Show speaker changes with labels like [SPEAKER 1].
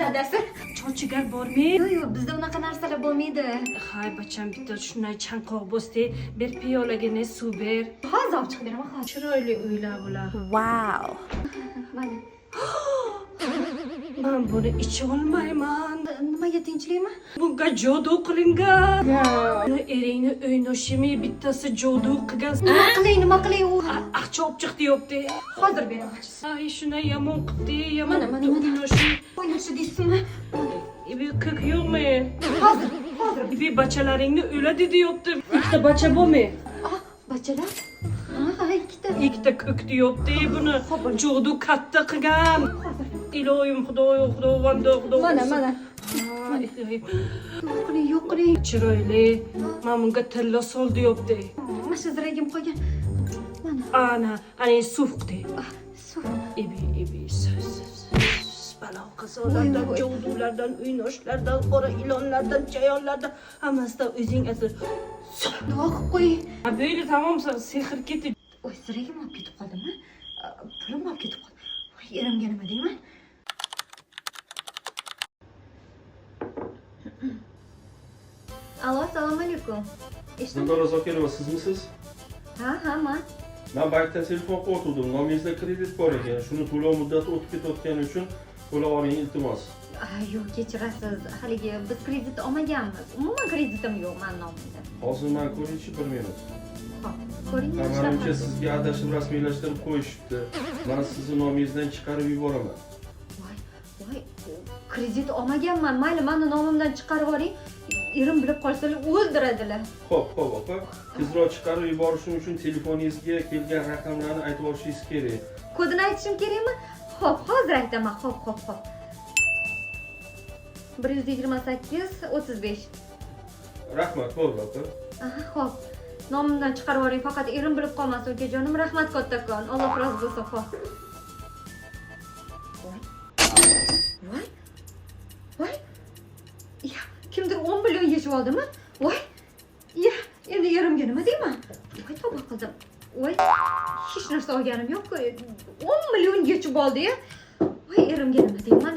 [SPEAKER 1] Dadasi.
[SPEAKER 2] Chochigar bormi?
[SPEAKER 1] Yo'q, yo'q, bizda unaqa narsalar bo'lmaydi.
[SPEAKER 2] Hay, bacham, bitta shunday chanqoq bo'lsa, ber piyolagini, suv ber.
[SPEAKER 1] Hozir olib chiqib beraman, hozir.
[SPEAKER 2] Chiroyli uylar bular.
[SPEAKER 3] Wow.
[SPEAKER 1] Mana.
[SPEAKER 2] Man buni icha olmayman.
[SPEAKER 1] Nimaga, tinchlikmi?
[SPEAKER 2] Bunga jodu qilingan. Eringni o'ynoshimi bittasi jodu qilgan.
[SPEAKER 1] Nima qilay, nima qilay u?
[SPEAKER 2] Aqcha olib chiq deyapti.
[SPEAKER 1] Hozir beraman.
[SPEAKER 2] Ay, shunday yomon qilibdi, yomon.
[SPEAKER 1] Mana, mana, mana.
[SPEAKER 2] O'ynoshi.
[SPEAKER 1] O'ynashi deysizmi?
[SPEAKER 2] Bir ko'k yo'qmi?
[SPEAKER 1] Hozir, hozir.
[SPEAKER 2] Bir bachalaringni o'ladi deyapti. Ikkita bacha bormi?
[SPEAKER 1] Ah, bachalar? Ha, ha, ikkita.
[SPEAKER 2] Ikkita ko'k deyapti buni. Jodu katta qilgan. Iloyim, Xudoyo, Xudovando, Xudo.
[SPEAKER 1] Mana, mana.
[SPEAKER 2] Ha, iloyim.
[SPEAKER 1] Yo'q qiling, yo'q qiling.
[SPEAKER 2] Chiroyli. Mana bunga tilla sol deyapti.
[SPEAKER 1] Mana shu ziragim qolgan. Mana.
[SPEAKER 2] Ana, ana suv de.
[SPEAKER 1] Ah, suv.
[SPEAKER 2] Ebi, ebi, balo qazolardan,
[SPEAKER 1] Voy, voy.
[SPEAKER 2] jodulardan, uynoshlardan, qora ilonlardan, chayonlardan, hammasidan o'zing asir.
[SPEAKER 1] Duo qilib qo'ying.
[SPEAKER 2] Ha, böyle tamam, sehr ketdi.
[SPEAKER 1] Voy, ziragim olib ketib qoldimi? Pulim olib ketib qoldi. Voy, erimga nima deyman? Alo, assalomu alaykum. Eshitdim.
[SPEAKER 4] Dildora Zokirova sizmisiz?
[SPEAKER 1] Ha, ha, man.
[SPEAKER 4] Man bankdan telefon qilib o'tirdim. Nomingizda kredit bor ekan. Shuni to'lov muddati o'tib ketayotgani uchun to'lab oling, iltimos.
[SPEAKER 1] Ah, yo'q, kechirasiz. Haligi biz kredit olmaganmiz. Umuman kreditim yo'q mani nomimda.
[SPEAKER 4] Hozir man ko'ringchi bir minut.
[SPEAKER 1] Xo'p, ko'ring.
[SPEAKER 4] Ha, manimcha sizga adashib rasmiylashtirib qo'yishibdi. Man sizni nomingizdan chiqarib yuboraman.
[SPEAKER 1] Voy, voy, kredit olmaganman. Mayli, mani nomimdan chiqarib oling. Erim bilib qolsalar o'ldiradilar.
[SPEAKER 4] Xo'p, xo'p, opa. Tezroq chiqarib yuborishim uchun telefoningizga kelgan raqamlarni aytib olishingiz kerak.
[SPEAKER 1] Kodini aytishim kerakmi? Xo'p, hozir aytaman. Xo'p, xo'p, xo'p. 128 35.
[SPEAKER 4] Rahmat, bo'ldi, opa.
[SPEAKER 1] Aha, xo'p. Nomimdan chiqarib yuboring, faqat erim bilib qolmasin, ukajonim. Rahmat kattakon. Alloh rozi bo'lsin, xo'p. Voy. Voy. Voy. Ya, kimdir 10 million yechib oldimi? Voy. Ya, endi erimga nima deyman? Voy, tavba qildim. Voy, hech narsa olganim yo'q-ku. 10 million yechib oldi-ya. Voy, erimga nima deyman?